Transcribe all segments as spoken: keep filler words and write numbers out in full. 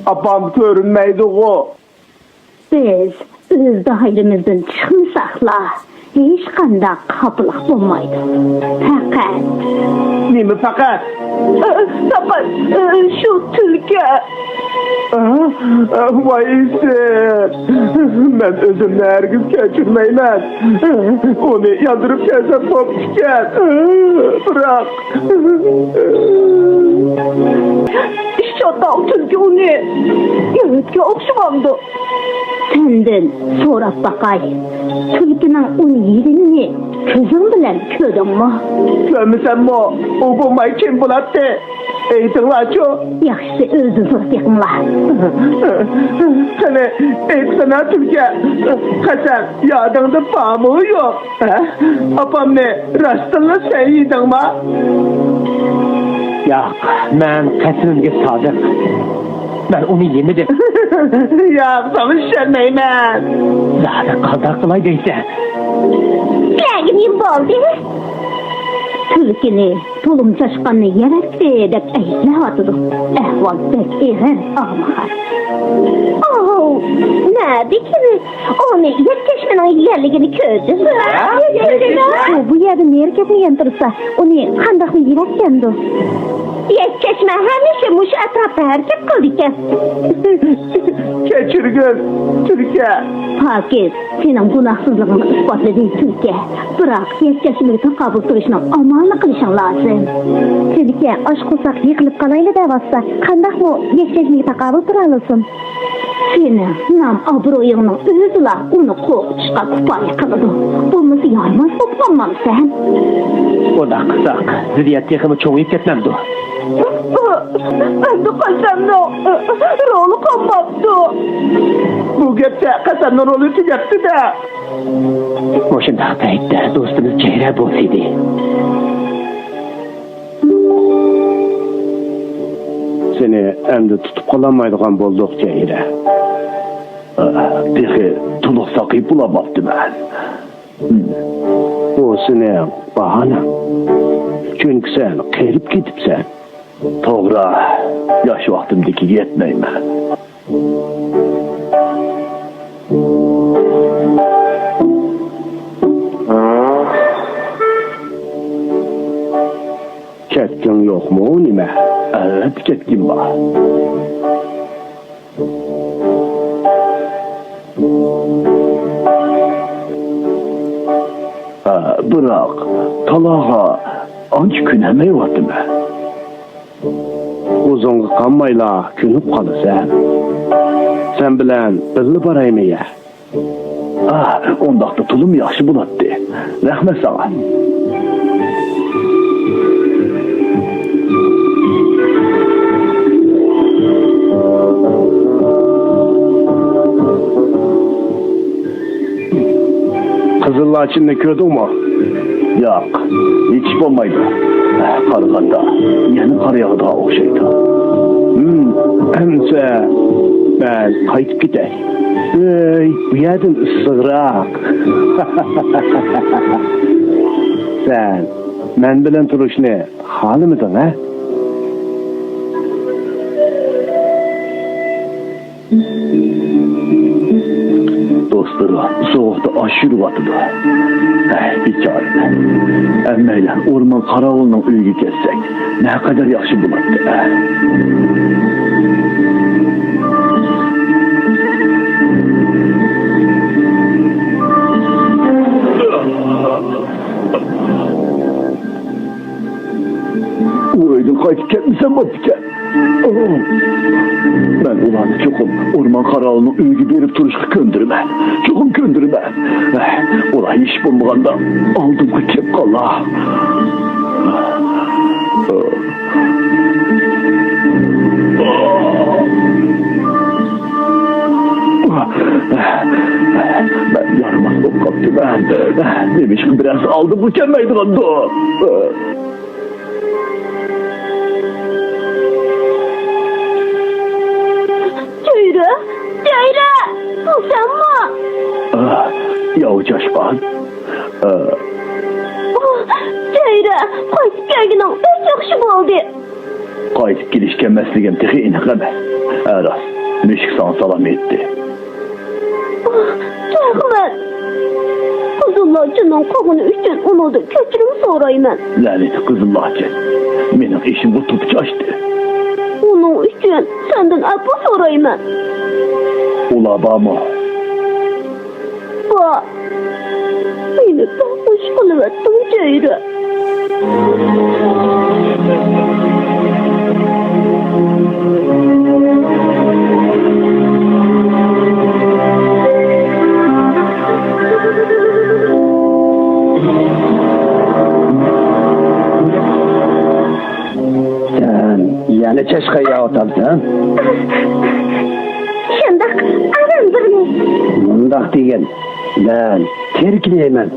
ئاپام كۆرۈنمەيدىغۇ. بىز ئۆز دائىرىمىزدىن چىقمىساقلا، ھېچقانداق خاپىلىق بولمايدۇ. پەقەت. نېمە پەقەت؟ ئە، پەقەت، ئە، شۇ تۈلكە. ئە، ئە، ۋاي سىز! مەن ئۆزۈمنى ھەرگىز كەچۈرمەيمەن. ئۇنى ياندۇرۇپ كەلسەم بوپتىكەن. بىراق. شۇ تاغ تۈلكە ئۇنى يەۋەتكە ئوخشىمامدۇ؟ سەندىن سوراپ باقاي. تۈلكىنىڭ ئۇنى يېگىنىنى كۆزۈڭ بىلەن كۆردۈڭمۇ؟ كۆرمىسەممۇ، ئۇ بولماي كىم بولاتتى؟ ئېيتىڭلارچۇ. ياخشىسى، ئۆزىدىن سوراپ بېقىڭلار. قېنى، ئېيتقىنا تۈلكە، قەسەم، يادىڭدا بارمۇ يوق؟ ھە؟ ئاپامنى راستتىنلا سەن يېدىڭما؟ ياق، مەن قەسىمىمگە سادىق. مەن ئۇنى يېمىدىم. ياق، ساڭا ئىشەنمەيمەن. زادى قانداق قىلاي دەيسەن؟ سىلەرگە نېمە بولدى؟ تۈلكىنى، تۇلۇم چاشقاننى يەۋەتتى دەپ ئەيىبلەۋاتىدۇ. ئەھۋال بەك ئېغىر، ئاغمىخان. ئاۋۇ، نەدىكىنى؟ ئۇنى يەكچەشمىنىڭ يېگەنلىكىنى كۆردۈم. ھە؟ ئۇ بۇ يەردە نېرى كەتمىگەن تۇرسا، ئۇنى قانداقمۇ يېۋەتكەندۇ؟ يەكچەشمە ھەمىشە مۇشۇ ئەتراپتا ھەرىكەت قىلىدىكەن. كەچۈرگىن، تۈلكە. پاكىز، سېنىڭ گۇناھسىزلىقىڭنى ئىسپاتلىدى، تۈلكە. بىراق يەكچەشمىگە تاقابىل تۇرۇشنىڭ ئامالىنى قىلىشىڭ لازىم. تۈلكە ئاچ قورساق يىقىلىپ قالايلى دەۋاتسا، قانداقمۇ يەكچەشمىگە تاقابىل تۇرالىسۇن؟ سېنىڭ نام-ئابرۇيۇڭنىڭ ئۆزىلا ئۇنى قورقۇتۇشقا كۇپايە قىلىدۇ. بولمىسا يارىماس بولۇپ قالمامسەن؟ ئۇنداق قىلساق، زىددىيەت تېخىمۇ چوڭىيىپ كەتمەمدۇ؟ ئەمدى قەسەمنىڭ رولى قالماپتۇ. بۇ گەپتە قەسەمنىڭ رولى تۈگەپتۇ-دە. مۇشۇنداق پەيتتە دوستىمىز جەيرە بولسىدى. سېنى ئەمدى تۇتۇپ قالالمايدىغان بولدۇق، جەيرە. تېخى تولۇق ساقىيىپ بولالماپتىمەن. بۇ سېنىڭ باھانەڭ. چۈنكى سەن قېرىپ كېتىپسەن. توغرا، ياش ۋاقتىمدىكىگە يەتمەيمەن. كەتكۈڭ يوقمۇ نېمە؟ ئەلۋەتتە كەتكۈم بار. ھە، بىراق تالاغا ئانچە كۆنەلمەيۋاتىمەن. ئۇزۇنغا قالمايلا كۆنۈپ قالىسەن. سەن بىلەن بىللە بارايمەن يە. ئا، ئۇنداقتا تولىمۇ ياخشى بولاتتى. رەھمەت ساڭا. قىزىل لاچىننى كۆردۈڭمۇ؟ ياق، ھېچ بولمايدۇ. قارىغاندا يەنە قار ياغىدىغان ئوخشايدۇ. ھىم، ئەمسە مەن قايتىپ كېتەي. ئۆي بۇ يەردىن ئىسسىقراق. سەن مەن بىلەن تۇرۇشنى خالىمىدىڭ، ھە؟ دوستلىرى سوغۇقتا ئاچ يۈرۈۋاتىدۇ. ھەي، بىچارە. ھەممەيلەن ئورمان قاراۋۇلىنىڭ ئۆيىگە كەتسەك، نەقەدەر ياخشى بولاتتى، ھە؟ ئۇ ئۆيدىن قايتىپ كەتمىسەم بوپتىكەن. مەن ئۇلارنى چوقۇم ئورمان قاراۋۇلىنىڭ ئۆيىگە بېرىپ تۇرۇشقا كۆندۈرىمەن. چوقۇم كۆندۈرىمەن. ئۇلار ھېچ بولمىغاندا ئالدىمغا كېلىپ قالار. مەن يارىماس بولۇپ قاپتىمەن. نېمىشقا بىرەرسى ئالدىمغا كەلمەيدىغاندۇ؟ جەيرە! جەيرە! بۇ سەنمۇ؟ ئا، ياۋ چاشقان. ئا. ئوھ، جەيرە! قايتىپ كەلگىنىڭ بەك ياخشى بولدى. قايتىپ كېلىش كەلمەسلىكىم تېخى ئېنىق ئەمەس. ھە راست، مۈشۈك ساڭا سالام ئېيتتى. ئاھ، رەھمەت. قىزىللاچىنىڭ قىلغىنى ئۈچۈن ئۇنىڭدىن كەچۈرۈم سورايمەن. لەنىتى قىزىللاچىن مېنىڭ ئېشىمغا توپا چاچتى. ئۇنىڭ ئۈچۈن سەندىن ئەپۇ سورايمەن. ئۇلار بارمۇ؟ ۋاھ، مېنى بەك خۇش قىلىۋەتتىڭ، جۆيرە. سەن يەنە چاشقان يەۋاتامسەن؟ شۇنداق، ئاران بىرنى. مۇنداق دېگىن، مەن تېرىكنى يەيمەن.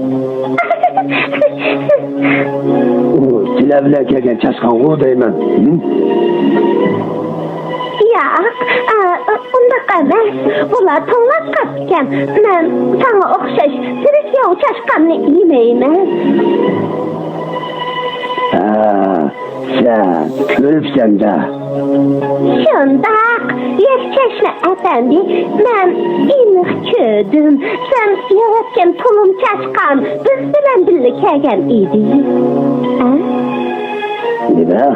ئۇ سىلەر بىلەن كەلگەن چاشقانغۇ دەيمەن. ھىم؟ ياق، ئا، ئۇنداق ئەمەس. بۇلار توڭلاپ قاپتىكەن. مەن ساڭا ئوخشاش تىرىك ياۋ چاشقاننى يېمەيمەن. ھە، سەن كۆرۈپسەن-دە. شۇنداق، يەكچەشمە ئەپەندى، مەن ئېنىق كۆردۈم. سەن يەۋەتكەن تۇلۇم چاشقان بىز بىلەن بىللە كەلگەن ئىدى. ھە؟ نېمە؟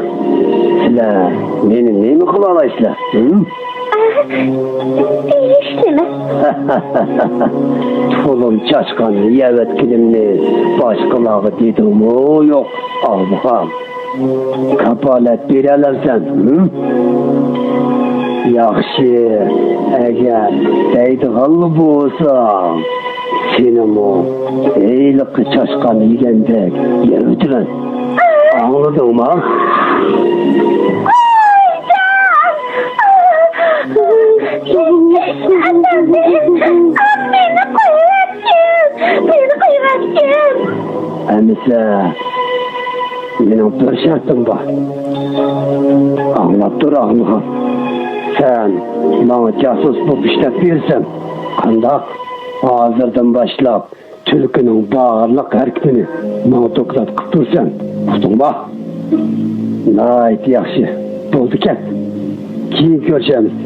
سىلەر مېنى نېمە قىلالايسىلەر؟ ھىم؟ ئاھ، ھېچنېمە. تۇلۇم چاشقاننى يەۋەتكىنىمنى باشقىلارغا دېدىڭمۇ يوق، ئابغام؟ كاپالەت بېرەلەمسەن؟ ھىم؟ ياخشى، ئەگەر دەيدىغانلا بولساڭ، سېنىمۇ ھېلىقى چاشقان يېگەندەك يەۋېتىمەن. ئاڭلىدىڭما؟ قويجان! مېنى قويۇۋەتكىن! مېنى قويۇۋەتكىن! ئەمىسە، مېنىڭ بىر شەرتىم بار. ئاڭلاپ تۇر، ئاغلىغان. سەن ماڭا جاسۇس بولۇپ ئىشلەپ بېرىسەن. قانداق؟ ھازىردىن باشلاپ تۈلكىنىڭ بارلىق ھەرىكىتىنى ماڭا دوكلات قىلىپ تۇرىسەن. ئۇقتۇڭما؟ ناھايىتى ياخشى. بولدىكەن. كېيىن كۆرۈشەرمىز.